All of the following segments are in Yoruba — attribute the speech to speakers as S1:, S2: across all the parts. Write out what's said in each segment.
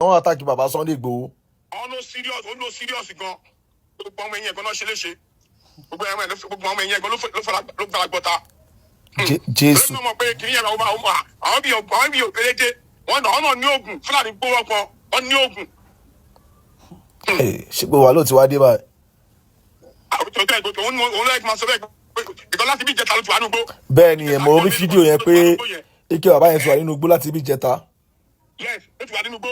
S1: Wọ́n attack bàbá Sunday Igboho.
S2: Àwọn ló serious, ó ló serious gan. Gbogbo ọmọ ẹ̀yìn ẹ̀gbọ́n náà ṣe léṣe, gbogbo ọmọ ẹ̀yìn, gbogbo ọmọ ẹ̀yìn ẹ̀gbọ́n ló fara ló fara gbọ́ta.
S1: Jésù.
S2: Lórí náà mọ̀ pé kìnìún yẹn àwọn bíi òpélédé wọn náà, wọn náà ní oògùn Fúlàní gbówó kan, wọn ní oògùn.
S1: Eh, ṣé pé wàá ló ti wá dé báyìí?
S2: Àwọn tó tẹ̀ tó òun lẹ́yìn máa sọ bẹ́ẹ̀ ìkọ́ láti bí ìjẹta ló ti wà nùgbó.
S1: Bẹ́ẹ̀ ni, mo rí fídíò yẹn pé ike bàbá yẹn ti wà nínú igbó láti ibi ìjẹta.
S2: Yes, ó ti wà nínú igbó.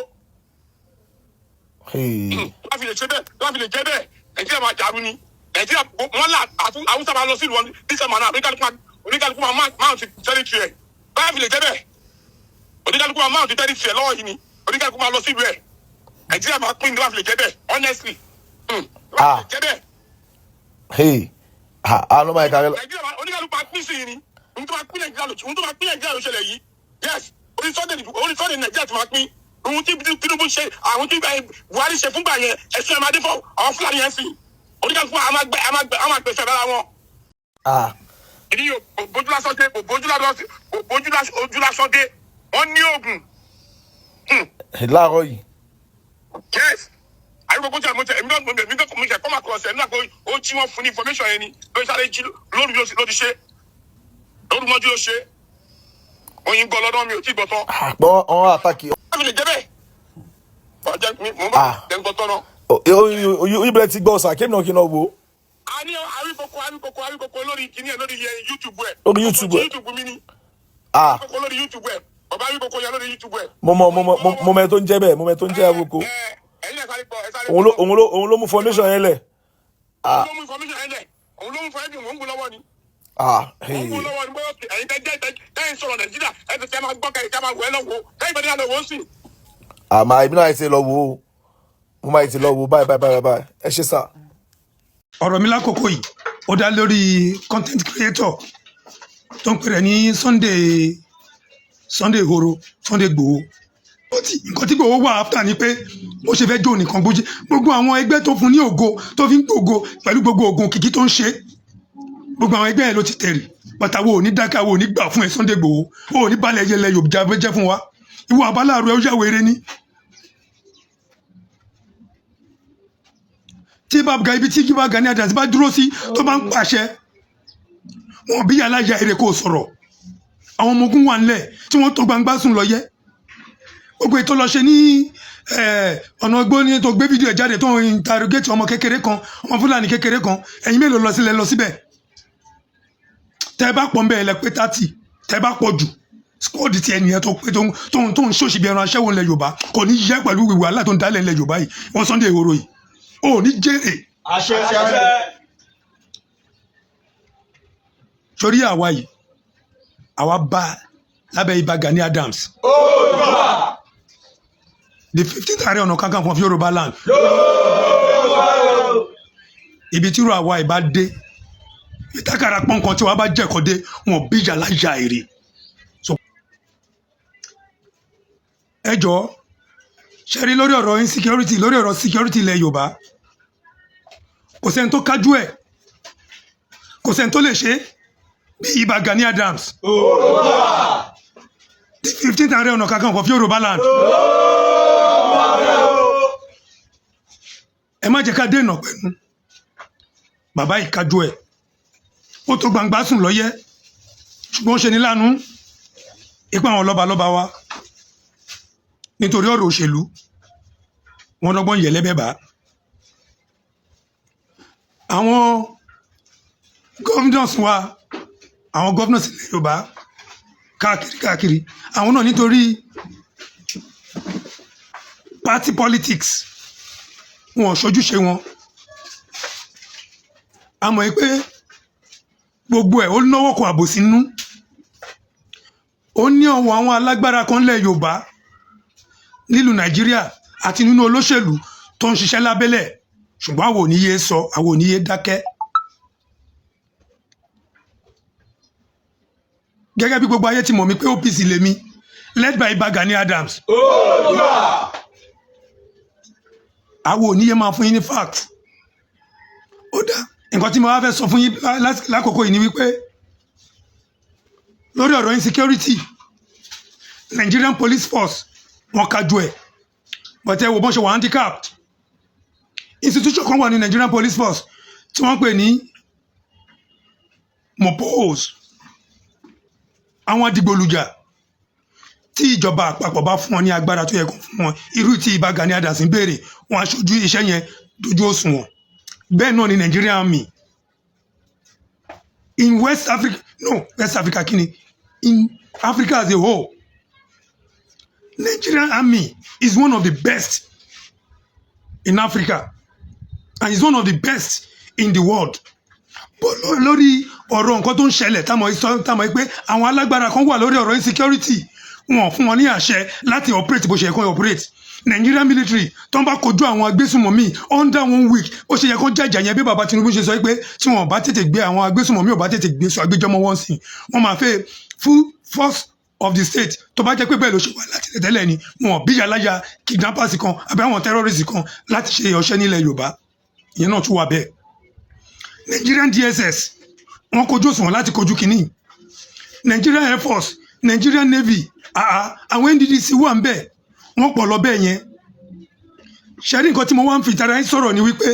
S1: Hey.
S2: Wọ́n fi lè ṣe bẹ́ẹ̀, wọ́n fi lè jẹ́ bẹ́ẹ̀, Nàìjíríà máa dàrú ni. Nàìjíríà wọ́n là àtún Haúsá máa lọ sílùú wọn dísẹ́mbà náà, oníkálukú máa mount territory ẹ̀. Báyà fi lè jẹ́ bẹ́ẹ̀, oníkálukú máa mount territory ẹ̀ lọ́wọ́ yìí ni, oníkálukú máa lọ sílùú ẹ̀. Nàìjíríà máa pín ní wọ́n fi lè jẹ́ bẹ́ẹ̀, honestly.
S1: Ah.
S2: Wọ́n fi lè jẹ́ bẹ́ẹ̀.
S1: Hey. Ah, àwọn ọmọ ẹ̀ka rẹ.
S2: Nàìjíríà oníkálukú máa pín sí yìí ni. Ohun tó máa pín Nàìjíríà ló ṣẹlẹ̀ yìí. Yes, orí Sunday Nàìjíríà ti máa pín. Ohun tí Tinubu ṣe, àwọn tí Buhari ṣe fúngbà yẹn, ẹ̀sùn ẹ̀ máa dé fún àwọn Fúlàní yẹn sí. Oníkálukú a máa gbẹ̀sẹ̀ lára wọn.
S1: Ah.
S2: Ìdí yóò kò bójú lásán dé, kò bójú lásán, kò bójú ojú lásán dé. Wọ́n ní oògùn.
S1: Láàárọ̀ yìí.
S2: Yes, àyíkókó tí a mọ̀ tẹ èmi náà, èmi náà mo ṣe kọ́ máa kọ̀ ọ̀sẹ̀ nígbà pé ó jí wọn fún ní information yẹn ni ló sáré jí lóru, ló ti ṣe lóru mọ́jú, ló ṣe oyin gbọ́ lọ́dọ̀ mi ò tí gbọ́ tán.
S1: Ah, pé wọ́n attack.
S2: Wọ́n fi lè jẹ́ bẹ́ẹ̀, ọjọ́ mi mò ń bá
S1: Ah.
S2: jẹ́ ń gbọ́ tán náà.
S1: Ibẹ̀ ti gbọ́ ọ̀sà kémi náà kí n lọ wo.
S2: A ní Àwíkoko lórí kíní ẹ̀, lórí YouTube ẹ̀.
S1: Lórí YouTube ẹ̀.
S2: YouTube mi ni.
S1: Ah.
S2: Àwíkoko lórí YouTube ẹ̀, bàbá Àwíkoko yẹn lórí YouTube ẹ̀.
S1: Mo mọ mo mọ ẹni tó ń jẹ́ bẹ́ẹ̀, mo mọ ẹni tó ń jẹ́ Awoko.
S2: Ẹ ẹ̀yin náà sáré gbọ́, ẹ sáré.
S1: Òun ló mú formation yẹn lẹ̀.
S2: Òun ló mú information yẹn lẹ̀, òun ló mú information. Mò ń gbọ́ lọ́wọ́ ni.
S1: Ah.
S2: Mò ń gbọ́ lọ́wọ́ ni. Bóyá ẹ̀yin tẹ́ jẹ́ tẹ́ ń sọ̀rọ̀ Nàìjíríà, ẹ̀ tẹ́ máa gbọ́ kẹ́ máa wọ̀ ẹ́ lọ́wọ́ kẹ́yìn bẹ́ẹ̀ ni àlọ́ wò ó sì.
S1: Àmà èmi náà ti lọ wo ó, mo máa ti lọ wo. Báyìí báyìí báyìí báyìí, ẹ ṣe sà.
S3: Ọ̀rọ̀ mi lákòókò yìí, ó dá lórí content creator tó ń pè rẹ̀ ní Sunday Igboho, Sunday Igboho. Ó ti nǹkan tí Igboho wà after ni pé bó ṣe fẹ́ jó nìkan, bó ṣe gbogbo àwọn ẹgbẹ́ tó fún ní ògo, tó fi ń gbògo pẹ̀lú gbogbo ògùn kìkì tó ń ṣe, gbogbo àwọn ẹgbẹ́ yẹn ló ti tẹ̀rì pàtàkì. Ò ní dákẹ́, àwọn ò ní gbà fún ẹ. Sunday Igboho, ò ní balẹ̀ yẹlẹ Yorùbá jẹ́ fún wa. Ìwọ àbáláàrú ẹ, ó yàwó eré ní. Tí bàbá ibi tí bàbá Gani Adams bá dúró sí, tó bá ń pàṣẹ wọn bí yàrá ya èrè kò sọ̀rọ̀. Àwọn ọmọ ogun wà ńlẹ̀ tí wọ́n tó gbangba sùn lọ yẹ. Gbogbo ètò lọ ṣe ní ọ̀nà igbó ní tó gbé fídíò ẹ̀ jáde, tó ń interrogate ọmọ kékeré kan, ọmọ Fúlàní kékeré kan. Ẹ̀yin mélòó lọ sílẹ̀ lọ síbẹ̀? Tẹ́ ẹ bá pọ̀ ń bẹ́ẹ̀ lẹ pé 30, tẹ́ ẹ bá pọ̀ jù, squad ti ẹnìyẹn tó pé tó ń ṣòṣì bí ẹran aṣẹ́wó ńlẹ̀ Yorùbá kò ní yẹ pẹ̀lú wàhálà tó ń dálẹ̀ ńlẹ̀ Yorùbá yìí. Wọ́n Sunday Igboho yìí ò ní jèrè.
S4: Àṣẹ.
S3: Sórí àwa yìí, àwa bá lábẹ́ Ìbà Gani Adams, the 15th Ààrẹ Ọ̀nà Kakanfò of Yorùbá land. Ibi tí irú àwa ìbá dé, ìtàkàrà pọ́nkan tí wàá bá jẹ́kọ̀ọ́ dé, wọn bí ìyá láyà èrè. So, ẹ jọ̀ọ́, ṣe rí lórí ọ̀rọ̀ insecurity, lórí ọ̀rọ̀ security ilẹ̀ Yorùbá, kò sẹ́ni tó kájú ẹ̀, kò sẹ́ni tó lè ṣe bí Ìbà Gani Adams, the 15th Ààrẹ Ọ̀nà Kakanfò of Yorùbá land. Ẹ má jẹ́ ká dènà pẹ̀lú bàbá ìkájú ẹ̀. Ó tó gbangba sùn lọ́yẹ́, ṣùgbọ́n ó ṣe ní láàánú ipa àwọn lọ́balọ́ba wa, nítorí ọ̀rọ̀ òṣèlú, wọn lọ́gbọ́n yẹ̀lẹ́bẹ̀ bá àwọn governors wa, àwọn governors ilẹ̀ Yorùbá káàkiri káàkiri, àwọn náà, nítorí party politics, wọn ò ṣojúṣe wọn. A mọ̀ pé gbogbo ẹ̀ ó náwó kan àbòsí nú, ó ní ọ̀wọ̀ àwọn alágbára kan lẹ̀ Yorùbá, nílùú Nàìjíríà àti nínú olóṣèlú tó ń ṣiṣẹ́ lábẹ́lẹ̀, ṣùgbọ́n àwọn ò ní yé sọ, àwọn ò ní yé dákẹ́. Gẹ́gẹ́ bí gbogbo ayé ti mọ̀ mí pé OPC lèmi, led by Ìbà Gani Adams, àwọn ò ní yé máa fún yín ní fact. Ó dá nǹkan tí mo wá fẹ́ sọ fún yín lákòókò yìí ni wípé lórí ọ̀rọ̀ insecurity, Nigerian Police Force, wọ́n kájú ẹ̀. But ẹ wo bọ́n ṣe wà handicapped. Institution kan wà ní Nigerian Police Force tí wọ́n pè ní MOPOS, àwọn adigbolujà. Tí ìjọba àpapọ̀ bá fún wọn ní agbára tó yẹ kó fún wọn, irú tí Ìbà Gani Adams ń béèrè, wọn aṣojú iṣẹ́ yẹn dojú òṣùwọ̀n. Bẹ́ẹ̀ náà ni Nigerian Army in West Africa, no, West Africa kini, in Africa as a whole, Nigerian Army is one of the best in Africa and is one of the best in the world. But lórí ọ̀rọ̀ nǹkan tó ń ṣẹlẹ̀, táwọn pé àwọn alágbára kan wà lórí ọ̀rọ̀ insecurity, wọn fún wọn ní àṣẹ láti operate bó ṣe yẹ kó operate. Nigerian military tó ń bá kojú àwọn agbésùnmọ̀mí under one week, ó ṣe yẹ kó jàjà yẹn. Bí bàbá Tinubu ṣe sọ pé tí wọn bá tètè gbé àwọn agbésùnmọ̀mí, ò bá tètè gbé sọ agbẹjọ́mọ́ wọn sí, wọn máa fẹ́ full force of the state. Tó bá jẹ́ pé bẹ́ẹ̀ ló ṣe wà láti tẹ́lẹ̀ ni, wọn bí yàláyà kidnappers kan àbí àwọn terrorists kan láti ṣe ọṣẹ́ nílẹ̀ Yorùbá. Ìyẹn náà tún wà bẹ́ẹ̀. Nigerian DSS, wọn kojú òṣùwọ̀n láti kojú kínní. Nigerian Air Force, Nigerian Navy, àà, àwọn NDDC wà ń bẹ̀, wọ́n pọ̀ lọ bẹ́ẹ̀ yẹn. Ṣẹ́rí, nǹkan tí mo wá ń fi ìtara yín sọ̀rọ̀ ni wípé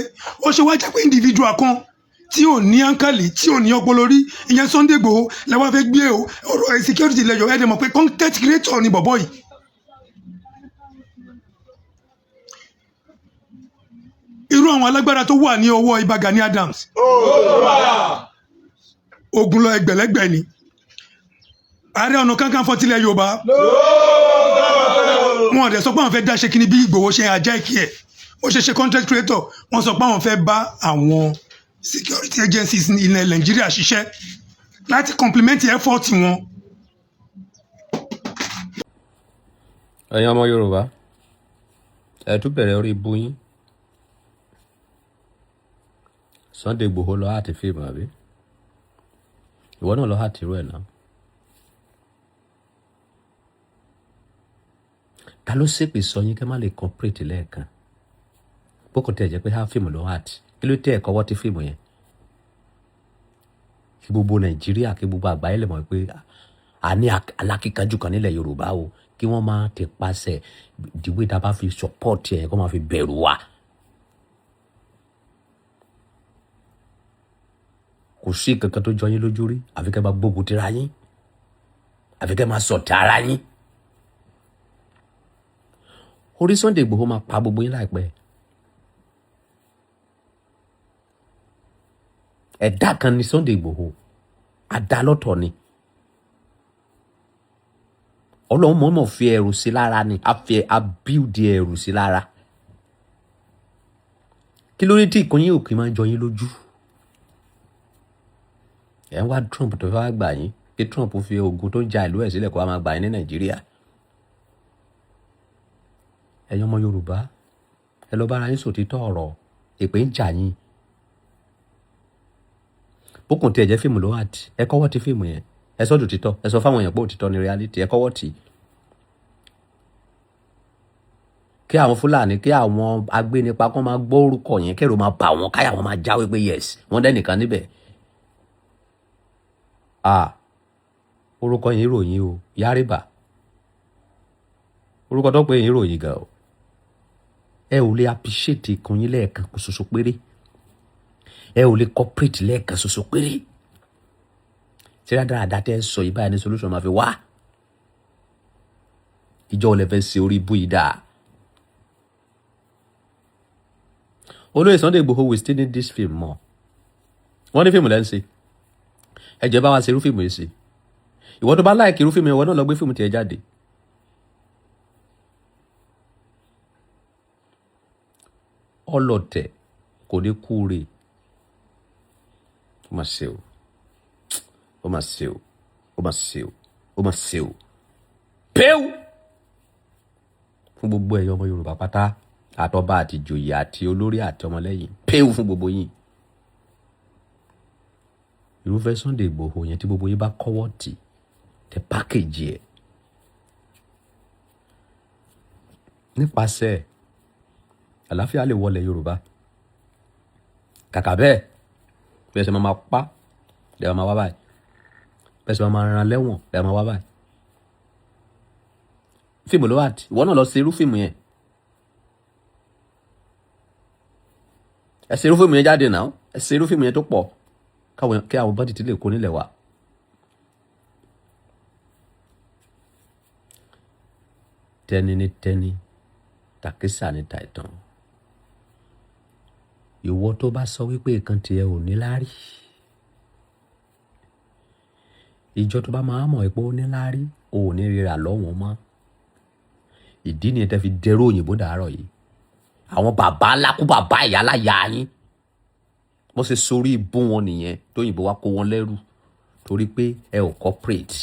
S3: ó ṣe wá jẹ́ pé individual kan tí ò ní áńkàlì, tí ò ní ọpọlọ rí, ìyẹn Sunday Igboho, lẹ́wọ́n fẹ́ gbé o ọ̀rọ̀ security lẹ́yọ̀. Ẹ̀ dẹ̀ mọ̀ pé content creator ni bọ̀bọ̀ yìí. Irú àwọn alágbára tó wà ní ọwọ́ Ìbà Gani Adams, ogun lọ ẹgbẹ̀lẹ́gbẹ̀ ni. Ààrẹ Ọ̀nà Kakanfò tilẹ̀ Yorùbá, wọn ò dẹ̀ sọ pé àwọn fẹ́ dá ṣe kíní. Bí Ìgbòho ṣe ajá ìkí ẹ̀, ó ṣe ṣe content creator, wọ́n sọ pé àwọn fẹ́ bá àwọn security agencies ní ilẹ̀ Nàìjíríà ṣiṣẹ́ láti complement effort wọn.
S4: Ẹ̀yin ọmọ Yorùbá, ẹ tún bẹ̀rẹ̀ orí ibú yín. Sunday Igboho lọ àti fíìmù, àbí ìwọ náà lọ àti irú ẹ̀ náà? Ta ló ṣépè sọ yín kẹ́ má lè cooperate lẹ́ẹ̀kan? Bókò tẹ̀ jẹ́ pé á fíìmù lọ àti kí ló tẹ̀ ẹ̀ kọ́wọ́ tí fíìmù yẹn, kí gbogbo Nàìjíríà, kí gbogbo àgbáyé lè mọ̀ pé a ní alákíkanjú kan nílẹ̀ Yorùbá o, kí wọ́n máa ti pàṣẹ ìdíwé tá a bá fi support ẹ̀, kó máa fi bẹ̀rù wa. Kò sí kankan tó jọ yín lójú rí, àfi kẹ́ máa gbógun tira yín, àfi kẹ́ máa sọ̀tẹ̀ ara yín. Orí Sunday Igboho máa pa gbogbo yín láìpẹ́. Ẹ̀dá kan ni Sunday Igboho, adalọ́tọ̀ ni. Ọlọ́run mọ̀ọ́mọ̀ fi ẹ̀rù sí lára ni, a fi abíùdí ẹ̀rù sí lára. Kí ló dé tí ìkànnì òkè máa ń jọ yín lójú? Ẹ̀ ń wá Trump tó fẹ́ wá gbà yín, kí Trump fi ogun tó ń ja ìlú ẹ̀ sílẹ̀ kó wá máa gbà yín ní Nàìjíríà. Ẹ̀yin ọmọ Yorùbá, ẹ lọ bára yín sòtítọ́ ọ̀rọ̀, èpè ń jà yín. Bókùn tí ẹ jẹ́ fíìmù ló wà tí ẹ kọ́wọ́ ti fíìmù yẹn, ẹ sọ dòtítọ́, ẹ sọ fáwọn èèyàn pé òtítọ́ ni reality, ẹ kọ́wọ́ tì í. Kí àwọn Fúlàní, kí àwọn agbénipa kó máa gbọ́ orúkọ yẹn, kẹ́rù máa bà wọ́n, káyà wọ́n máa jáwé pé yes, wọ́n dẹ́nìkan níbẹ̀. Ah, orúkọ yẹn ròyìn o, Yárìbá. Orúkọ tó pé yẹn ròyìn gan o. Ẹ ò lè appreciate ikùn yín lẹ́ẹ̀kan ṣoṣo péré. Ẹ ò lè cooperate lẹ́ẹ̀kan ṣoṣo péré. Tí rádaràda tẹ́ ẹ sọ yìí báyìí ní solution máa fi wá. Ìjọ ò lè fẹ́ ṣe orí ibú yìí dáa. Olóyè Sunday Igboho, we still need this film more. Wọ́n ní fíìmù lẹ́ ń ṣe. Ẹ jẹ́ bá wa ṣe irú fíìmù yìí sí. Ìwọ tó bá láìkì irú fíìmù yẹn, ìwọ náà lọ gbé fíìmù tiẹ̀ jáde. Ọlọ̀tẹ̀ kò ní kúre. Ó mà ṣe o. Ó mà ṣe o. Ó mà ṣe o. Ó mà ṣe o. Péw! Fún gbogbo ẹ̀yin ọmọ Yorùbá pátá, àtọba àti ìjòyè àti olórí àti ọmọlẹ́yìn, péw fún gbogbo yín. Irúfẹ́ Sunday Igboho yẹn tí gbogbo yín bá kọ́wọ́ tì, tẹ pákéjì ẹ̀ nípasẹ̀ àlàáfíà lè wọlé Yorùbá. Kàkà bẹ́ẹ̀, bí ẹ ṣe máa pa, lè máa wá báyìí. Bí ẹ ṣe máa ran lẹ́wọ̀n, lè máa wá báyìí. Fíìmù ló wà tí ìwọ náà lọ ṣe irú fíìmù yẹn. Ẹ ṣe irú fíìmù yẹn jáde náà, ẹ ṣe irú fíìmù yẹn tó pọ̀ káwọn kí àwọn bandit lè kó nílẹ̀ wa. Tẹni ní tẹni, tàkísà ní tàìtàn. Ìwọ tó bá sọ wípé nǹkan tiẹ̀ ò ní láárí, ìjọ tó bá máa mọ̀ pé ó ní láárí, ò ní rírà lọ́wọ́n mọ́. Ìdí nìyẹn tẹ́ fi dẹrú òyìnbó dàárọ̀ yìí. Àwọn bàbá ńlá kú, bàbá ìyá láyà yín, wọ́n ṣe sórí ibú wọn nìyẹn tóyìnbó wa kó wọn lẹ́rú, torí pé ẹ ò cooperate.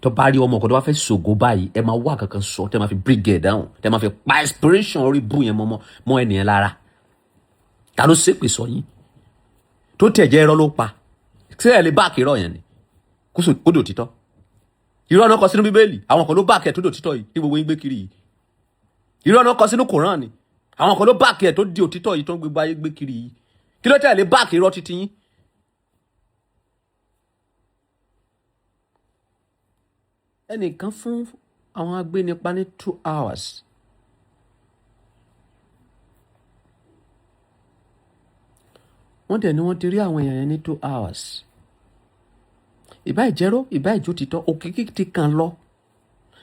S4: Tó bá rí ọmọ kan tó bá fẹ́ ṣògo báyìí, ẹ máa wá kankan sọ tẹ́ máa fi bring it down, tẹ́ máa fi pa inspiration orí bú yẹn mọ́ mọ́ ẹnìyẹn lára. Ta ló ṣépè sọ yín tó tẹ̀ jẹ́ irọ́ ló pa? Ṣé ẹ lè back irọ́ yẹn ni kó dò títọ́? Irọ́ náà kọ sínú Bíbélì, àwọn kan ló back ẹ̀ tó dò títọ́ yìí tí gbogbo yín gbé kiri yìí. Irọ́ náà kọ sínú Koran ni, àwọn kan ló back ẹ̀ tó di òtítọ́ yìí tó ń gbogbo ayé gbé kiri yìí. Kí ló tẹ̀ lè back irọ́ títí yín? Ẹnìkan fún àwọn agbénipa ní 2 hours. Wọ́n dẹ̀ ni wọ́n ti rí àwọn èèyàn yẹn ní 2 hours. Ìbá ìjẹ́rọ́, ìbá ìjó títọ́, òkìkí ti kàn lọ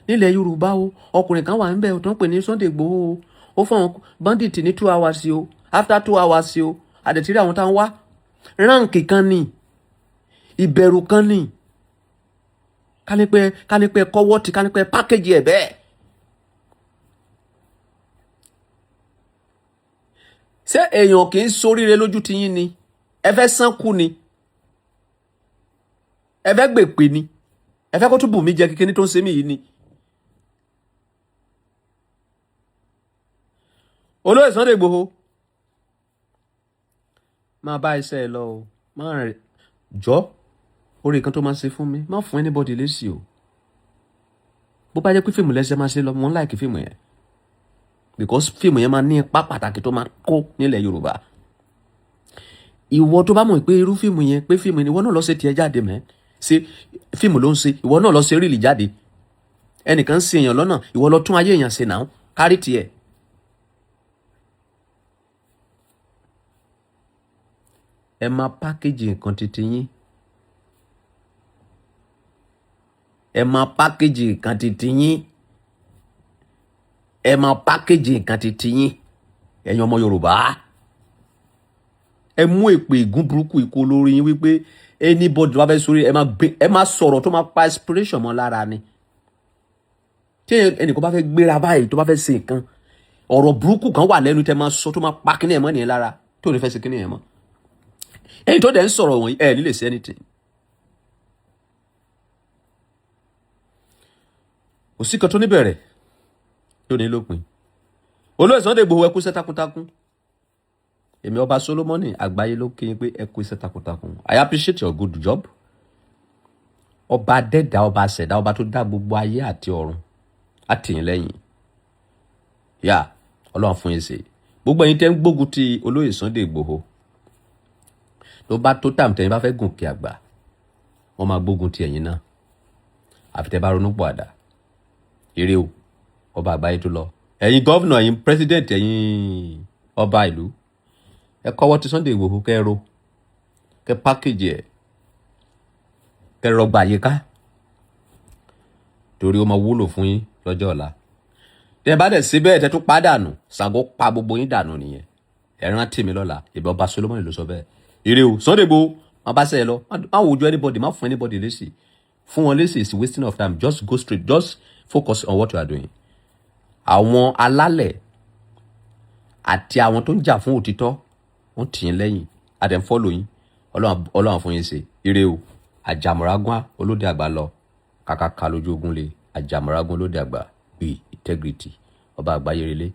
S4: nílẹ̀ Yorùbá o. Ọkùnrin kan wà níbẹ̀ tó ń pè ní Sunday Igboho o, ó fún àwọn bandit ní 2 hours o. After 2 hours o, àdẹ̀tírí àwọn táwọn wá rank kan ní ìbẹ̀rù kan ní kánípẹ́ kọ́wọ́ tí kánípẹ́ pákéjì ẹ̀ bẹ́ẹ̀. Ṣé èèyàn kì í soríire lójú tiyín ni? Ẹ fẹ́ sánkú ni? Ẹ fẹ́ gbèpè ni? Ẹ fẹ́ kó tún bù mí jẹ kíkíní tó ń ṣe mí yìí ni? Olóyè Sunday Igboho, máa bá iṣẹ́ ẹ lọ o. Máa rìn jọ orí kan tó máa ṣe fún mi, má fún anybody lésì o. Bó bá jẹ́ pé fíìmù lẹ́sẹ̀ máa ṣe lọ, mo ń like fíìmù yẹn because fíìmù yẹn máa ní ipa pàtàkì tó máa kó nílẹ̀ Yorùbá. Ìwọ tó bá mọ̀ pé irú fíìmù yẹn, pé fíìmù yẹn, ìwọ náà lọ ṣe tiẹ̀ jáde mẹ́. Ṣe fíìmù ló ń ṣe, ìwọ náà lọ ṣe reel jáde. Ẹnìkan ń ṣe èèyàn lọ́nà, ìwọ lọ tún ayé èèyàn ṣe náà kárí tiẹ̀. Ẹ máa package nǹkan titi yín, ẹ máa package nǹkan titi yín, ẹ máa package nǹkan titi yín. Ẹ̀yin ọmọ Yorùbá, ẹ mú èpè ìgún burúkú ikú olórí yín wípé anybody tó bá fẹ́ sórí, ẹ máa gbé, ẹ máa sọ̀rọ̀ tó máa pa inspiration mọ́ lára ni. Tí ẹnìkan bá fẹ́ gbéra báyìí, tó bá fẹ́ ṣe nǹkan, ọ̀rọ̀ burúkú kan wà lẹ́nu tẹ́ máa sọ tó máa pa kíní ẹ̀ mọ́ nìyẹn lára, tó ní fẹ́ ṣe kíní ẹ̀ mọ́. Ẹni tó dẹ̀ ń sọ̀rọ̀ wọ̀nyí, ẹ̀ ní lè ṣe anything. Kò sí kan tó níbẹ̀rẹ̀ tó ní lópin. Olóyè Sunday Igboho, ẹ kú iṣẹ́ takuntakun. Èmi ọba Solomoni àgbáyé ló kí yín pé ẹ kú iṣẹ́ takuntakun. I appreciate your good job. Ọba dẹ́dà, ọba ṣẹ̀dá, ọba tó dá gbogbo ayé àti ọ̀run á tì yín lẹ́yìn. Yá Ọlọ́run fún yín ṣe. Gbogbo ẹ̀yin tẹ́ ń gbógun ti olóyè Sunday Igboho, tó bá tó tàbí tẹ́yin bá fẹ́ gòkè àgbà, wọ́n máa gbógun ti ẹ̀yin náà, àfi tẹ́ bá ronú pọ̀ àdá. Eré o, ọba àgbáyé tó lọ. Ẹ̀yin governor, ẹ̀yin president, ẹ̀yin ọba ìlú, ẹ kọ́wọ́ ti Sunday Igboho, kẹ́ ẹ ro, kẹ́ package ẹ̀, kẹ́ rọgbà yíká, torí ó máa wúlò fún yín lọ́jọ́ ọ̀la. Tẹ́ ẹ bá dẹ̀ síbẹ̀, tẹ́ tún pa dànù, Ṣàngó pa gbogbo yín dànù nìyẹn. Ẹ rántí mi lọ́la. Ìbọn ọba Solomoni ló sọ bẹ́ẹ̀. Ire o. Sunday Igboho, má bá sẹ́yẹ lọ. Má wojú anybody, má fún anybody lésì. Fún wọn lésì is wasting of time. Just go straight, just focus on what you are doing. Àwọn alálẹ̀ àti àwọn tó ń jà fún òtítọ́, wọ́n tì yín lẹ́yìn, àdẹ̀ ń follow yín. Ọlọ́run fún yín ṣe. Ire o. Àjàmọ̀rágún olóde àgbà lọ kàkàkà lójú ogun le. Àjàmọ̀rágún olóde àgbà bíi integrity, ọba àgbáyé relé.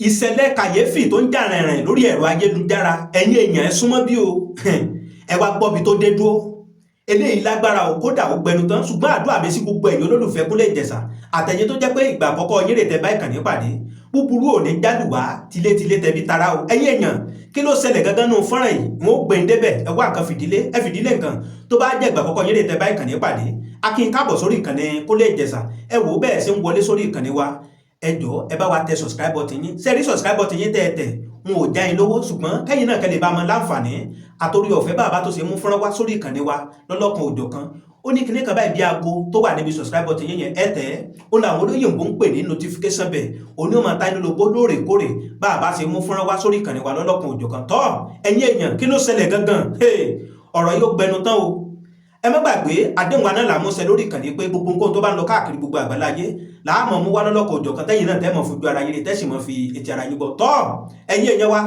S5: Ìṣẹ̀lẹ̀ kàyéfì tó ń jà rìnrìn lórí ẹ̀rọ ayélujára, ẹ̀yin èèyàn, ẹ súnmọ́ bí o, ẹ wá gbọ́ bí tó dé dúró. Eléyìí lágbára ò, kódà ó gbẹnu tán. Ṣùgbọ́n àdúrà mi sí gbogbo ẹ̀yin olólùfẹ́ Kúnlé Ìjẹ̀ṣà àtẹ̀yin tó jẹ́ pé ìgbà àkọ́kọ́ yín rè tẹ́ bá ìkànnì pàdé, búburú ò ní jálùwá tilétilé tẹbí tara o. Ẹ̀yin èèyàn, kí ló ṣẹlẹ̀ gangan nù fọ́nrán yìí? Wọn ó gbẹ̀yìn débẹ̀. Ẹ wá nǹkan fìdílé, ẹ fìdílé nǹkan. Tó bá jẹ́ ìgbà àkọ́kọ́ yín rè tẹ́ bá ìkànnì pàdé, a kí n káàbọ̀ sórí ìkànnì Kúnlé Ìjẹ̀ṣà. Ẹ wò ó, bẹ́ẹ̀ ṣe ń wọlé sórí ìkànnì wa, ẹ jọ̀ọ́, ẹ bá wa tẹ subscribe button yín. Sẹ́rí subscribe button yín tẹ́ ẹ tẹ̀, n ò já yín lówó, ṣùgbọ́n kẹ́yìn náà kẹ́ lè bá mọ láǹfààní àtòrí ọ̀fẹ́ bàbá tó ṣe mú fọ́nrán wá sórí ìkànnì wa lọ́lọ́kan òjọ̀kan. Ó ní kíní kan báyìí bí aago tó wà níbi subscribe button yín yẹn, ẹ tẹ̀ ẹ́. Ó làwọn olóyìnbó ń pè ní notification bell. Òní ó máa ta inú lóbó lóòrèkóòrè bá a bá ṣe mú fọ́nrán wá sórí ìkànnì wa lọ́lọ́kan òjọ̀kan. Tọ́ ẹ̀yin èèyàn, kí ló ṣẹlẹ̀ gangan? Ọ̀rọ̀ yóò gbẹnu tán o. Ẹ má gbàgbé àdéhùn wa náà là mú ṣẹ lórí ìkànnì pé gbogbo nǹkan tó bá ń lọ káàkiri gbogbo àgbáláyé làá mọ̀ mú wá lọ́lọ́kọ̀ òjọ̀kan, tẹ́yìn náà tẹ́ mọ̀ fojú ara yín rí, tẹ́sì mọ̀ fi etí ara yín gbọ́. Tọ́ ẹ̀yin èèyàn wa,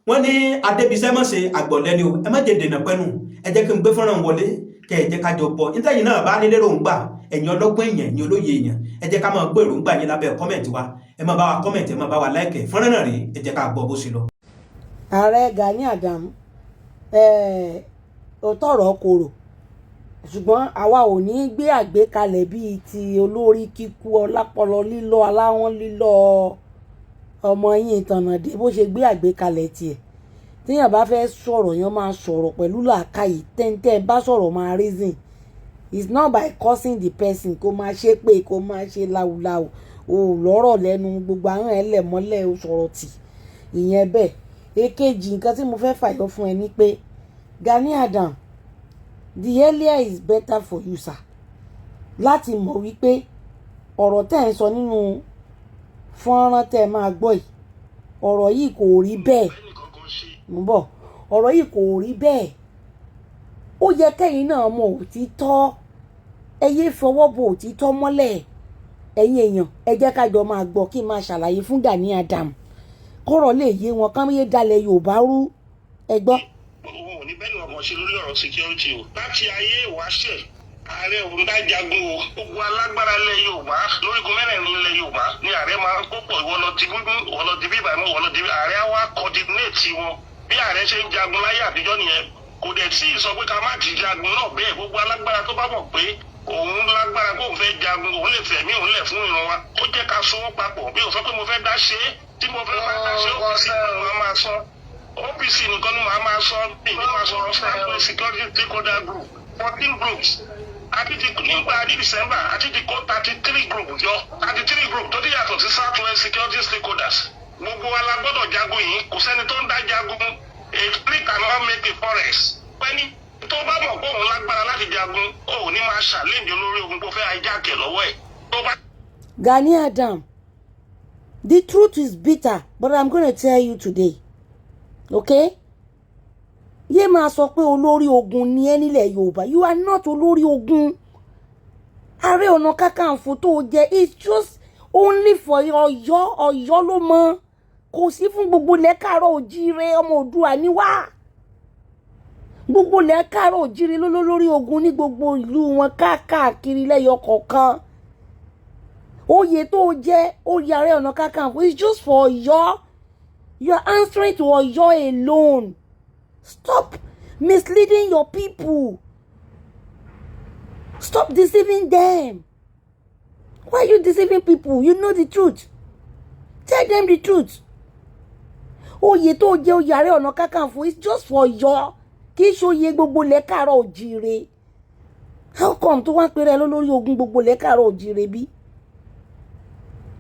S5: wọ́n ní adébísẹ́ mọ̀ ṣe àgbọ̀lẹ́ni o. Ẹ má jẹ́ dènà pẹ́nu, ẹ jẹ́ kí n gbé fọ́nrán wọlé, kẹ́ ẹ jẹ́ ká jọ bọ̀. Nítẹ̀yìn náà bá nílé èròǹgbà, ẹ̀yin ọlọ́gbọ́n èèyàn, ẹ̀yin olóye èèyàn, ẹ jẹ́ ká máa gbọ́ èròǹgbà yín lábẹ́ comment wa. Ẹ máa bá wa comment, ẹ máa bá wa like. Fọ́nrán náà rí, ẹ jẹ́ ká gbọ́ bó ṣe lọ.
S6: Ààrẹ Gani Adams, òótọ́ ọ̀rọ̀ korò, ṣùgbọ́n àwa ò ní gbé àgbékalẹ̀ bíi ti olórí kíkú ọlápọlọ lílọ aláwọ̀n lílọ ọmọ yín ìtànàdé bó ṣe gbé àgbékalẹ̀ tiẹ̀. Téèyàn bá fẹ́ sọ̀rọ̀, yẹn máa sọ̀rọ̀ pẹ̀lú làákàyè. Tẹ́ntẹ́n bá sọ̀rọ̀, máa reason. It's not by cursing the person, kó máa ṣe pé kó máa ṣe láwùláwù o lọ́rọ̀ lẹ́nu, gbogbo àwọn ẹ̀ lẹ̀ mọ́lẹ̀ o sọ̀rọ̀ tì ìyẹn bẹ́ẹ̀. Èkejì, nǹkan tí mo fẹ́ fàyọ fún ẹ ni pé, Gani Adams, the earlier is better for you, sir, láti mọ̀ wípé ọ̀rọ̀ tẹ́ ẹ̀ ń sọ nínú fọ́nrán tẹ́ ẹ máa gbọ́ yìí, ọ̀rọ̀ yìí kò rí bẹ́ẹ̀. Mo bọ̀, ọ̀rọ̀ yìí kò rí bẹ́ẹ̀. Ó yẹ kẹ́yìn náà mọ òtítọ́. Ẹ yé fọwọ́ bo òtítọ́ mọ́lẹ̀. Ẹ̀yin èèyàn, ẹ jẹ́ ká jọ máa gbọ́ kí n máa ṣàlàyé fún Gani Adams kọ́rọ̀ lè yé wọn, kán yé dalẹ̀ Yorùbá rú. Ẹ gbọ́.
S2: Òun ò ní bẹ́ẹ̀ ni ọkàn ṣe lórí ọ̀rọ̀ security o. Láti ayé ìwáṣẹ̀, ààrẹ òun dá jagun o. Gbogbo alágbára ilẹ̀ Yorùbá lórígun mẹ́rẹ̀ẹ̀rin ilẹ̀ Yorùbá ni ààrẹ máa ń kó pọ̀. Ìwọ lọ di gbígbó, ìwọ lọ di bíbà mọ́, ìwọ lọ di. Ààrẹ á wá coordinate wọn. Bí ààrẹ ṣe ń jagun láyé àtijọ́ nìyẹn. Kò dẹ̀ tí ì sọ pé ká má ti jagun náà bẹ́ẹ̀. Gbogbo alágbára tó bá mọ̀ pé òun lágbára kó òun fẹ́ jagun, òun lè fẹ̀mí òun lẹ̀ fún ìran wa, ó jẹ́ ká sowọ́ papọ̀. Bí o sọ pé mo fẹ́ dá ṣe é, tí mo fẹ́ bá dá ṣe, OPC nìkan ni màá máa sọ, OPC nìkan ni màá máa sọ, bí ní máa sọ̀rọ̀ Southwest Security Stakeholder Group, 14 groups àti ti nígbà ní December àti ti kó 33 group jọ, 33 group tó ti yàtọ̀ sí Southwest Security Stakeholders. Gbogbo wa la gbọ́dọ̀ jagun yìí. Kò sẹ́ni tó ń dá jagun. A tree cannot make a forest. Pẹ́ni tó bá mọ̀ pé òun lágbára láti jagun, ó ní máa ṣàlẹ́ǹdì olórí ogun kó fẹ́ hijack ẹ̀ lọ́wọ́ ẹ̀ tó bá.
S6: Gani Adam, the truth is bitter, but I'm gonna tell you today, okay? Yé máa sọ pé olórí ogun ni ẹ́ nílẹ̀ Yorùbá. You are not olórí ogun. Ààrẹ Ọ̀nà Kakanfò tó jẹ́, it's just only for Ọ̀yọ́. Ọ̀yọ́ ló mọ, kò sí fún gbogbo ilẹ̀ káàárọ̀ òjíire. Ọmọ Oòduà ni wá. Gbogbo ilẹ̀ káàárọ̀ òjíire ló lórí ogun ní gbogbo ìlú wọn káàkiri lẹ́yọ kọ̀ọ̀kan. Oyè tó jẹ́, oyè Ààrẹ Ọ̀nà Kakanfò, it's just for Ọ̀yọ́. You are answering to Ọ̀yọ́ alone. Stop misleading your people. Stop deceiving them. Why are you deceiving people? You know the truth. Tell them the truth. Oyè tó jẹ́, oyè Ààrẹ Ọ̀nà Kakanfò, it's just for Ọ̀yọ́, kì í ṣe oyè gbogbo ilẹ̀ káàárọ̀ òjíire. How come tó wá ń pèrè lórí ogun gbogbo ilẹ̀ káàárọ̀ òjíire? Bí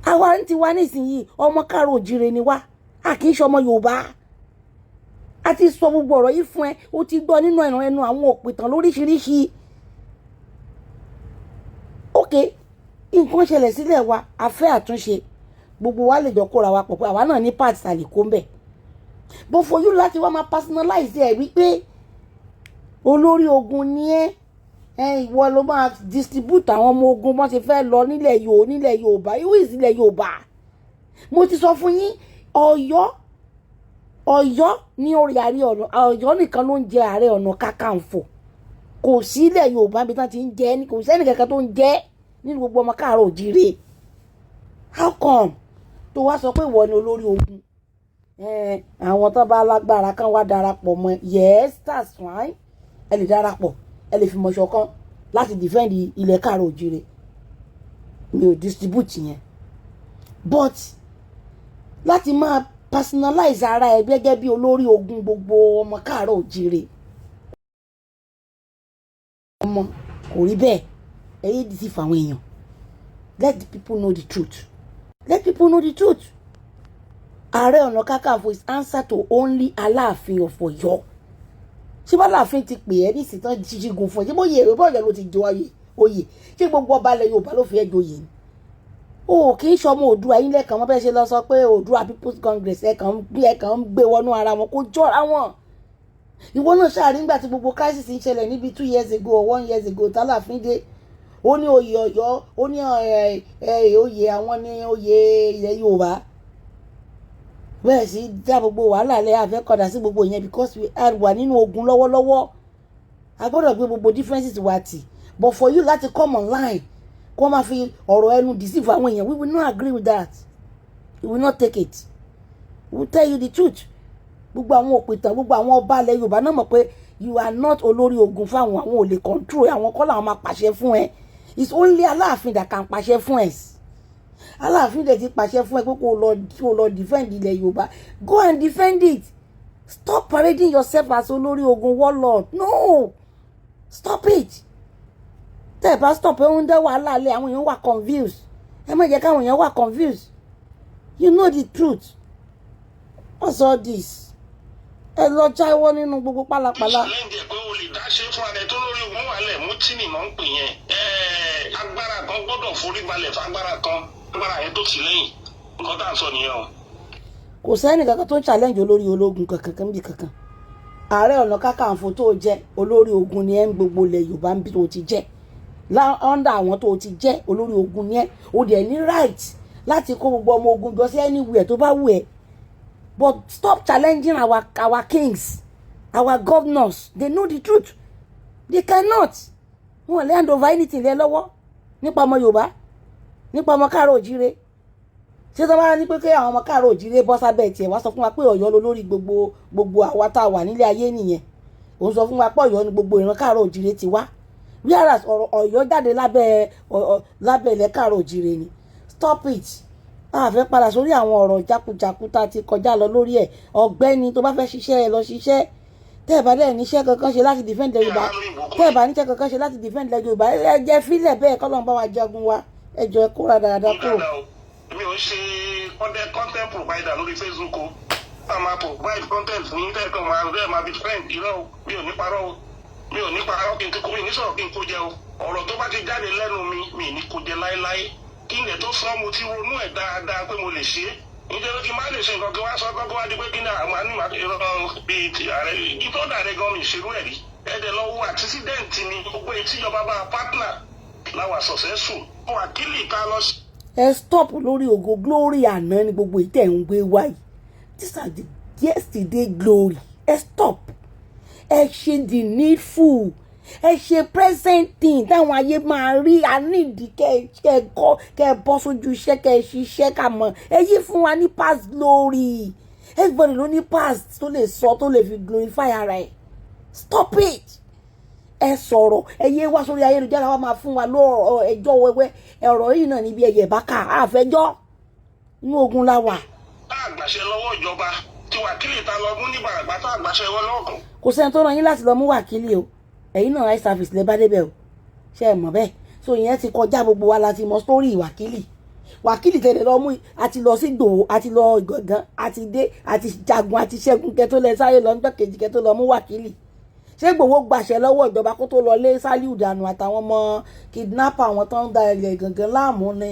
S6: àwa ń ti wá nísìnyí, ọmọ káàárọ̀ òjíire ni wá, a kì í ṣe ọmọ Yorùbá. A ti sọ gbogbo ọ̀rọ̀ yìí fún ẹ, o ti gbọ́ nínú ẹnu ẹnu àwọn òpìtàn lóríṣiríṣi. Ok, nǹkan ṣẹlẹ̀ sílẹ̀ wa, a fẹ́ àtúnṣe. Gbogbo wa lè jọ kóra wa pọ̀ pé àwa náà ní part tàlè kó ń bẹ̀, but for you láti wá máa personalize ẹ̀ wípé olórí ogun ni ẹ́, ẹ ìwọ ló máa distribute àwọn ọmọ ogun bọ́n ṣe fẹ́ lọ nílẹ̀ Yorùbá. Ìwé ìsílẹ̀ Yorùbá, mo ti sọ fún yín, Ọ̀yọ́, Ọ̀yọ́ ní orí Ààrẹ Ọ̀nà, Ọ̀yọ́ nìkan ló ń jẹ Ààrẹ Ọ̀nà Kakanfò. Kò sílẹ̀ Yorùbá bí tán ti ń jẹ, kò sẹ́ni kankan tó ń jẹ nínú gbogbo ọmọ káàárọ̀ òjíire. How come? Tó wá sọ pé ìwọ ni olórí ogun, àwọn tó bá lágbára kan wá darapọ̀ mọ́. Yes, that's fine. Ẹ lè darapọ̀, ẹ lè fìmọ̀ ṣọ̀kan láti defend ilẹ̀ káàrọ̀ òjìrè. Mi ò distribute yẹn, but láti máa personalize ara ẹ gẹ́gẹ́ bí olórí ogun gbogbo ọmọ káàrọ̀ òjìrè, ọmọ kò rí bẹ́ẹ̀. Ẹ yé deceive àwọn èèyàn. Let the people know the truth. Let people know the truth. Ààrẹ Ọ̀nà Kakanfò is answer to only Aláàfin of Ọ̀yọ́. Ṣé bá Aláàfin ti pè ẹ́ ní ìsìtàn ṣíṣígun fún ẹ? Ṣé bóyá èrè bọ́ọ̀yọ́ ló ti jọ oyè oyè? Ṣé gbogbo ọba ilẹ̀ Yorùbá ló fi ẹ́ joyè ni? O kì í ṣọmọ Oòduà yín lẹ́ẹ̀kan wọ́n fẹ́ ṣe lọ sọ pé Oòduà People's Congress. Ẹ̀ kàn ń gbé wọnú ara wọn, kó jọra wọn. Ìwọ náà ṣáà rí nígbà tí gbogbo crisis ń ṣẹlẹ̀ níbi 2 years ago or one years ago, tálàfin dé, ó ní oyè Ọ̀yọ́, ó ní oyè àwọn ní oyè ilẹ̀ Yorùbá. Bẹ́ẹ̀ sì dá gbogbo wàhálà lẹ́ àfẹ́ kọ̀dà sí gbogbo yẹn, because we are wà nínú ogun lọ́wọ́lọ́wọ́. A gbọ́dọ̀ gbé gbogbo differences wa tì. But for you láti come online, kó máa fi ọ̀rọ̀ ẹnu deceive àwọn èèyàn, we will not agree with that. We will not take it. We will tell you the truth. Gbogbo àwọn òpìtàn, gbogbo àwọn ọba ilẹ̀ Yorùbá náà mọ̀ pé you are not olórí ogun fáwọn. Àwọn ò lè control, àwọn kọ́ làwọn máa pàṣẹ fún ẹ. It's only Aláàfin that can pàṣẹ fún ẹ. Aláàfin dẹ̀ ti pàṣẹ fún ẹ pé kó lọ defend ilẹ̀ Yorùbá. Go and defend it. Stop parading yourself as olórí ogun warlord. No, stop it. Tẹ́ ẹ bá stop ẹ, ń dá wàhálà lé àwọn èèyàn wà confused. Ẹ má jẹ́ káwọn èèyàn wà confused. You know the truth. What's all this? Ẹ lọ jáwọ́ nínú gbogbo pálapàla.
S2: Challenge ẹ̀ pé o lè dá ṣe fún ara ẹ tó lórí ogun wà lẹ̀ mutiny náà ń pè yẹn. Agbára kan gbọ́dọ̀ forí balẹ̀ fagbára kan, agbára yẹn tó tì lẹ́yìn. Nǹkan tá à ń sọ nìyẹn o.
S6: Kò sẹ́ni kankan tó ń challenge olórí ológun kankan kan bí kankan. Ààrẹ Ọ̀nà Kakanfò tó jẹ́ olórí ogun ni ẹ́ ń gbogbo ilẹ̀ Yorùbá ń bí tó ti jẹ́ under àwọn tó ti jẹ́ olórí ogun ni ẹ́. O dẹ̀ ní right láti kó gbogbo ọmọ ogun jọ sí anywhere tó bá wù ẹ́. But stop challenging our kings, our governors. They know the truth. They cannot, wọn lè hand over anything lé lọ́wọ́ nípa ọmọ Yorùbá, nípa ọmọ káàárọ̀ òjíire. Ṣé tó bá ní pé kí àwọn ọmọ káàárọ̀ òjíire bọ́ sábẹ́ tiẹ̀ wá sọ fún wa pé Ọ̀yọ́ ló lórí gbogbo gbogbo àwa tá a wà nílé ayé nìyẹn? Òun sọ fún wa pé Ọ̀yọ́ ni gbogbo ìran káàárọ̀ òjíire ti wá, whereas ọ̀rọ̀ Ọ̀yọ́ jáde lábẹ́ ilẹ̀ káàárọ̀ òjíire ni. Stop it. A fẹ́ padà sórí àwọn ọ̀rọ̀ jákujàku tá a ti kọjá lọ lórí ẹ̀. Ọ̀gbẹ́ni, tó bá fẹ́ ṣiṣẹ́, ẹ lọ ṣiṣẹ́. Tẹ́ ẹ̀ bá dẹ̀ níṣẹ́ kankan ṣe láti defend Yorùbá, tẹ́ ẹ̀ bá níṣẹ́ kankan ṣe láti defend Yorùbá, ẹ jẹ́ fílẹ̀ bẹ́ẹ̀. Kọ́lọ́n bá wa jagun wa. Ẹ jọ, ẹ kóra dáadáa kúrò.
S2: Mi ò ń ṣe content provider lórí Facebook o. A máa provide content fún yín tẹ́ẹ̀kan máa bẹ́ẹ̀ máa be friend. Irọ́ o, mi ò ní parọ́ o, mi ò ní parọ́ kí n kó mi ní sọ̀rọ̀ kí n kó jẹ o. Ọ̀rọ̀ tó bá ti jáde lẹ́nu mi, mi ní kó jẹ láéláé. Kí n lè tó sọ, mo ti ronú ẹ̀ dáadáa pé mo lè ṣe é. Nítorí kí n má lè ṣe nǹkan, kí wọ́n á sọ kọ́kọ́ wá di pé kí ní àwọn ànímọ̀ irọ́ bíi ti ààrẹ kí tó dàrẹ gan mi ìṣerú ẹ̀ rí. Ẹ̀dẹ̀ lọ wo antecedent mi, gbogbo ìtìjọba bá partner láwa successful wákìlì tá a lọ sí.
S6: Ẹ stop lórí ògo glory àná ni gbogbo ìtẹ̀ ń gbé wáyé. These are the yesterday glory. Ẹ stop. Ẹ ṣe the needful. Ẹ ṣe present thing táwọn ayé máa rí. A nídìí kẹ kọ, kẹ bọ́ sójú iṣẹ́, kẹ ṣiṣẹ́ ká mọ̀. Ẹ yí fún wa ní past glory. Everybody ló ní past tó lè sọ, tó lè fi glorify ara ẹ̀. Stop it. Ẹ sọ̀rọ̀, ẹ yé wá sórí ayélujára wa máa fún wa lọ́rọ̀ ẹjọ́ wẹ́wẹ́. Ọ̀rọ̀ yìí náà níbi ẹ̀yẹ̀ bá kà á àfẹjọ́ inú ogun la wà.
S2: Tá a gbàṣẹ lọ́wọ́ ìjọba tí wákìlì ta lọ mú ní Bàràpá, tá a gbàṣẹ wọn lọ́kàn.
S6: Kò sẹ́ni tó ràn yín láti lọ mú wákìlì o. Ẹ̀yin náà, eye service lẹ bá débẹ̀ o. Ṣe é mọ̀ bẹ́ẹ̀? So ìyẹn ti kọjá. Gbogbo wa la ti mọ story wákìlì. Wákìlì tẹ̀lé lọ mú, àti lọ sí Ìgbòho, àti lọ Ìgàngán, àti dé, àti jagun, àti ṣẹ́gun kẹ́ tó lẹ sáré lọ nígbà kejì kẹ́ tó lọ mú wákìlì. Ṣé Ìgbòho gbàṣẹ lọ́wọ́ ìjọba kó tó lọ lé Sálíù dànù àtàwọn ọmọ kidnapper, àwọn tó ń da ilẹ̀ Ìgàngán láàmú ni?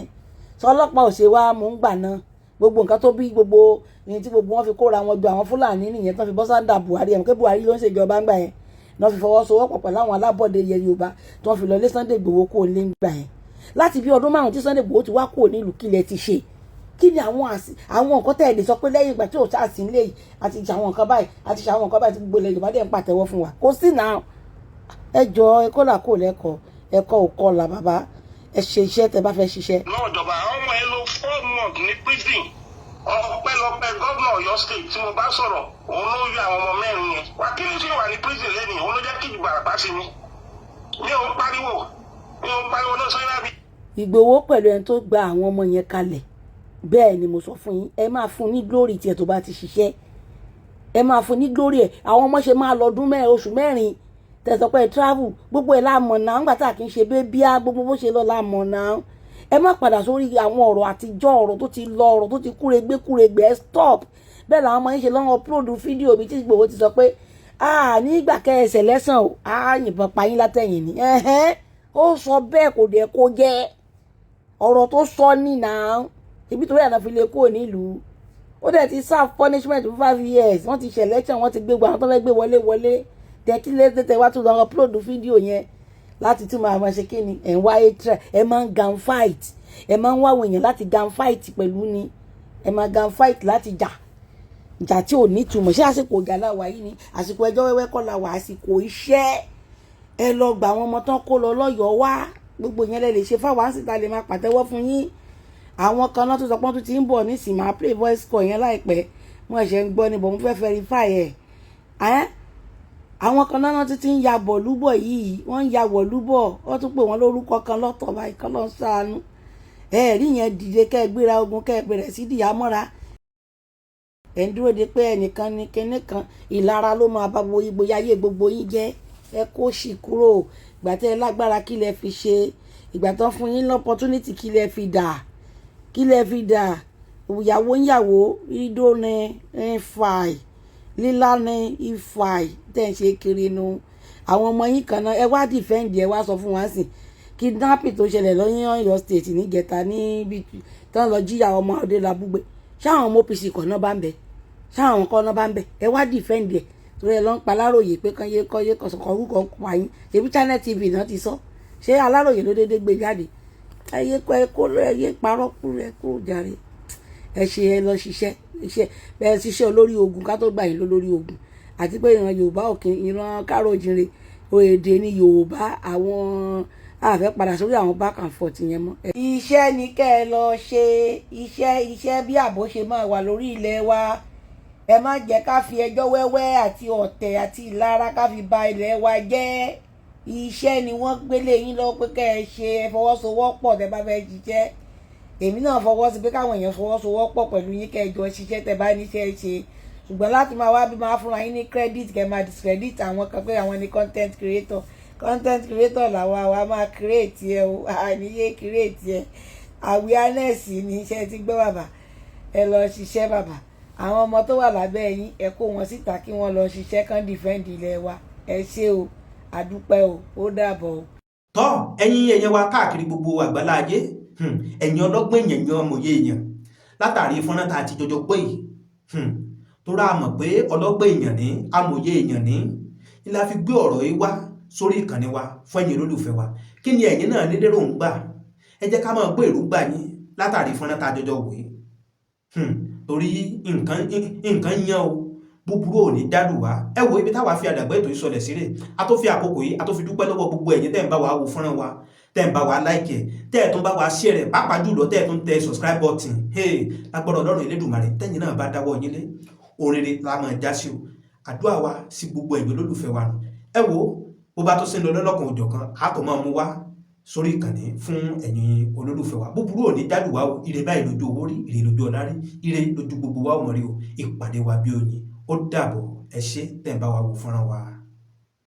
S6: Sọlọ́pàá ò ṣe wá mú ń gbà náà? Gbogbo nǹkan tó bí gbogbo ní tí gbogbo wọn fi kóra wọn jọ, àwọn Fúlàní nìyẹn tó fi bọ́ sáńdà Buhari. Ẹ̀ pé Buhari ló ń ṣèjọba ńgbà yẹn náà, fi fọwọ́sowọ́pọ̀ pẹ̀lú àwọn alábọ̀dé ilẹ̀ Yorùbá tó fi lọ lé Sunday Igboho kó lé ńgbà yẹn. Láti bí ọdún 5 tí Sunday Igboho ti wá kúrò nílùú, kílẹ̀ ti ṣe? Kí ni àwọn nǹkan tẹ́ ẹ lè sọ pé lẹ́yìn ìgbà tí ò sáà sí nílé yìí, àti ṣe àwọn nǹkan báyìí, àti ṣe àwọn nǹkan báyìí, tí gbogbo ilẹ̀ Yorùbá dẹ̀ ń pàtẹ́wọ́ fún wa? Kò sí náà. Ẹ jọ, ẹ kọ́là kò lẹ́kọ̀ọ́, ẹ̀kọ́ ò kọlà. Bàbá, ẹ ṣe iṣẹ́ tẹ́ bá fẹ́ ṣiṣẹ́.
S2: Náà ìjọba, àwọn ọmọ ẹ lò 4 months ní prison. Ọpẹ́lọpẹ́ gómìnà Ọ̀yọ́ State tí mo bá sọ̀rọ̀, òun ló yọ àwọn ọmọ mẹ́rin yẹn. Wákìlì sì wà ní prison lẹ́nìí, òun ló jẹ́ kí Ìbàràpá sí mi. Mi ò ń pariwo, mi ò ń pariwo náà sọ́yìn lábí.
S6: Ìgbòho pẹ̀lú ẹni tó gba àwọn ọmọ yẹn kalẹ̀. Bẹ́ẹ̀ ni mo sọ fún yín, ẹ máa fún ní glory tiẹ̀ tó bá ti ṣiṣẹ́. Ẹ máa fún ní glory ẹ̀. Àwọn ọmọ ṣe máa lọ́dún 4, oṣù 4 tẹ̀sán pé travel, gbogbo ẹ̀ láàmọ̀ náà. Ńgbà tá a kì í ṣe bébíà, gbogbo bó ṣe lọ láàmọ̀ náà. Ẹ má padà sórí àwọn ọ̀rọ̀ àtijọ́, ọ̀rọ̀ tó ti lọ, ọ̀rọ̀ tó ti kúregbé kúregbé. Ẹ stop bẹ́ẹ̀. Làwọn ọmọ yín ṣe lọ́wọ́ upload fídíò mi tí Ìgbòho ti sọ pé nígbà kẹsẹ̀ lẹ́sàn o, yìnbọn pa yín látẹ̀yìn ni. Ó sọ bẹ́ẹ̀, kò dẹ̀ kó jẹ́ ọ̀rọ̀ tó sọ ní náà. Ibi torí àná fi lè kúrò nílùú, ó dẹ̀ ti serve punishment for 5 years. Wọ́n ti ṣe election, wọ́n ti gbé gbogbo àwọn tó fẹ́ gbé wọlé wọlé. Tẹ́kílẹ̀ tẹ́tẹ́ wá tún lọ upload fídíò yẹn láti tún máa ṣe kí ni? Ẹ̀ ń wá hatred, ẹ máa ń gang fight, ẹ máa ń wá àwọn èèyàn láti gang fight pẹ̀lú ni. Ẹ máa gang fight láti jà ìjà tí ò ní ìtumọ̀. Ṣé àsìkò ìjà la wà yìí ni? Àsìkò ẹjọ́ wẹ́wẹ́ kọ́ la wà, àsìkò iṣẹ́. Ẹ lọ gbà àwọn ọmọ tán kó lọ lọ́yọ̀ọ́ wá. Gbogbo yẹn lẹ lè ṣe fáwọn àǹsìta lè máa pàtẹ́wọ́ fún yín. Àwọn kan náà tó sọ pé wọ́n tún ti ń bọ̀ nísìnyí, máa play voice call yẹn láìpẹ́. Mo ẹ̀ṣẹ̀ ń gbọ́ ni bọ̀, mo fẹ́ verify ẹ̀ ẹ́. Àwọn kan náà tún ti ń ya bọ̀ lúbọ̀ yìí, wọ́n ń ya bọ̀ lúbọ̀, wọ́n tún pè wọ́n lórúkọ kan lọ́tọ̀ báyìí kan lọ́n ṣàánú. Ẹ rí yẹn, dìde kẹ́ ẹ gbéra ogun, kẹ́ ẹ bẹ̀rẹ̀ sí dìyà mọ́ra. Ẹ̀ ń dúró de pé ẹnìkan ní kinní kan, ìlara ló máa bá gbogbo ayé gbogbo yín jẹ́. Ẹ kó sì kúrò. Ìgbà tẹ́ ẹ lágbára, kí lẹ fi ṣe? Ìgbà tán fún yín l'opportunity, kí lẹ fi dà? Kí lẹ fi dà? Ìyàwó ń yàwó ìdó ní ìfàì lílá ní ìfàì tẹ̀ ń ṣe kiri nu. Àwọn ọmọ yín kan náà, ẹ wá defend, ẹ wá sọ fún wa sìn kidnapping tó ṣẹlẹ̀ lọ́yìn Ọ̀yọ́ State níjẹta, níbi tán lọ jíyà ọmọ òde làbúgbé. Ṣáwọn ọmọ OPC kan náà bá ń bẹ? Ṣáwọn kan náà bá ń bẹ? Ẹ wá defend ẹ torí ẹ lọ ń pa Aláròyé pé kán yé kọ́ yé kọ̀sọ̀kọ̀ orúkọ ń pa yín. Ṣèbí Channel TV náà ti sọ? Ṣé Aláròyé ló déédéé gbé jáde? Ẹ yé kọ́, ẹ kó, ẹ yé parọ́ kúrò, ẹ kúrò jàre. Ẹ ṣe, ẹ lọ ṣiṣẹ́ iṣẹ́ bẹ́ẹ̀, ṣiṣẹ́ olórí ogun ká tó gbà yín lólórí ogun. Àti pé ìran Yorùbá òkè, ìran káàró-oòjíire, èdè ní Yorùbá. Àwọn àfẹ́ padà sórí àwọn back and forth yẹn mọ́. Iṣẹ́ ni kẹ́ ẹ lọ ṣe, iṣẹ́, iṣẹ́, bí ààbò ṣe máa wà lórí ilẹ̀ wa. Ẹ má jẹ́ ká fi ẹjọ́ wẹ́wẹ́ àti ọ̀tẹ̀ àti ìlara ká fi ba ilẹ̀ wa jẹ́. Iṣẹ́ ni wọ́n gbélé yín lọ́wọ́ pé kẹ́ ẹ ṣe. Ẹ fọwọ́sowọ́pọ̀ tẹ́ bá fẹ́ ṣiṣẹ́. Èmi náà fọwọ́ sí pé káwọn èèyàn fọwọ́sowọ́pọ̀ pẹ̀lú yín, kẹ́ ẹ jọ ṣiṣẹ́ tẹ́ bá níṣẹ́ ṣe. Ṣùgbọ́n láti máa wá bí máa fúnra yín ní credit, kẹ́ máa discredit àwọn kan pé àwọn ni content creator. Content creator làwa, wa máa create ẹ o, àníyé create ẹ. Awareness ní iṣẹ́ tí gbọ́. Bàbá, ẹ lọ ṣiṣẹ́. Bàbá, àwọn ọmọ tó wà lábẹ́ yín, ẹ kó wọn síta kí wọ́n lọ ṣiṣẹ́ kán defend ilẹ̀ wa. Ẹ ṣé o, àdúpẹ́ o, ó dàbọ̀ o.
S5: Tọ́ ẹ̀yin èèyàn wa káàkiri gbogbo àgbálá ayé, ẹ̀yin ọlọ́gbọ́n èèyàn yan ọmọye èèyàn, látàrí fọ́nrán tá a ti jọjọ pé yìí, tó rà mọ̀ pé ọlọ́gbọ́n èèyàn ní amòye èèyàn ní ní la fi gbé ọ̀rọ̀ yìí wá sórí ìkànnì wa fún ẹ̀yin olólùfẹ́ wa. Kí ni ẹ̀yin náà ní lérò ń gbà? Ẹ jẹ́ ká máa gbé èròǹgbà yín látàrí fọ́nrán tá a jọjọ wò yìí, torí nǹkan nǹkan yan o, búburú ò ní dálù wá. Ẹ wo ibi táwa fi àdàgbà ètò ìsọlẹ̀ sílẹ̀. A tó fi àkókò yìí, a tó fi dúpẹ́ lọ́wọ́ gbogbo ẹ̀yin tẹ́ ń bá wa wo fọ́nrán wa, tẹ́ ń bá wa like ẹ̀, tẹ́ ẹ̀ tún bá wa share rẹ̀, pàápàá jùlọ tẹ́ ẹ̀ tún tẹ subscribe button. Hey, lágbọ́dọ̀ Ọlọ́run Elédùmarè, tẹ́yin náà bá dáwọ́ yín lé oríire la máa já sí o. Àdúrà wa sí gbogbo ẹ̀yin olólùfẹ́ wa nù. Ẹ wo bó bá tó sí ń lọ lọ́lọ́kan òjọ̀kan, a tó máa mú wá sórí ìkànnì fún ẹ̀yin olólùfẹ́ wa. Búburú ò ní dálù wá o. Ire báyìí lójú owó rí, ire lójú ọlá rí, ire lójú gbogbo wa ò mọ̀ rí o. Ìpàdé wa bí oyin. Ó dàbọ̀. Ẹ ṣé tẹ̀ ń bá wa wo fọ́nrán wa.